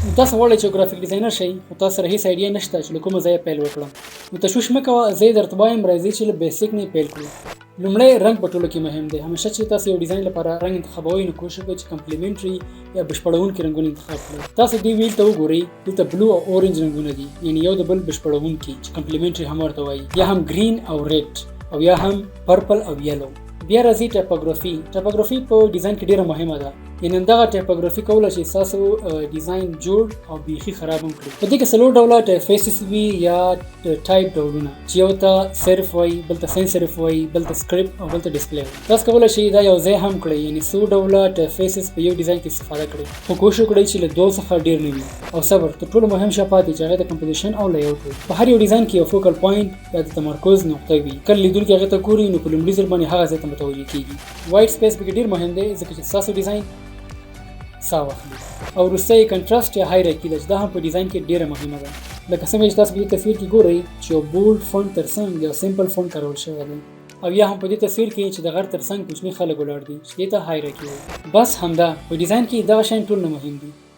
نو تاسو غواړئ چې ګرافیک ډیزاینر شئ، خو تاسو سره هیڅ idea نشته چې له کومه ځایه پیل وکړم. نو تشویش مه کوه، زه یې درته وایم. راځئ چې له basic نه پیل کړو. لومړی، رنګ په ټولو کې مهم دی. همیشه چې تاسو یو ډیزاین لپاره رنګ انتخابوئ، نو کوشش وکړئ چې complementary یا بشپړونکي رنګونه انتخاب کړئ. تاسو دې wheel ته وګورئ، دلته blue او orange رنګونه دي، یعنی یو د بل بشپړونکي، چې complementary هم ورته وایي، یا هم green او red او یا هم purple او yellow. بیا راځي typography. Typography په ډیزاین کې ډیره مهمه ده، یعنی دغه typography کولی شي تاسو ډیزاین جوړ او بیخي خراب هم کړي. په دې کې څلور ډوله typefaces وي یا ټایپ ډولونه، چې یو ته serif وایي، بل ته sans serif وایي، بل ته سکرپټ او بل ته display وایي. تاسو کولی شئ دا یو ځای هم کړئ، یعنی څو ډوله typefaces په یو ډیزاین کې استفاده کړئ، خو کوشش وکړئ چې له دوو څخه ډیر نه وي. او صبر، تر ټولو مهم شی پاتې چې هغه د composition او layout وي. په هر یو ډیزاین کې یو focal point یا د تمرکز نقطه وي. کله لیدونکي هغه ته ګوري، نو په لومړي ځل باندې هغه ځای ته متوجه کیږي. White space پکې ډیر مهم دی، ځکه چې ستاسو ډیزاین ساه واخلي. او وروستی contrast یا hierarchy ده، چې دا هم په ډیزاین کې ډیره مهمه ده، لکه څنګه چې تاسو په دې تصویر کې ګورئ چې یو bold font ترڅنګ یو simple font کارول شوی دی، او یا هم په دې تصویر کې چې د غر ترڅنګ کوچني خلک ولاړ دي، چې دې ته hierarchy وایي. بس همدا، په ډیزاین کې دغه شیان ټول نه مهم دي.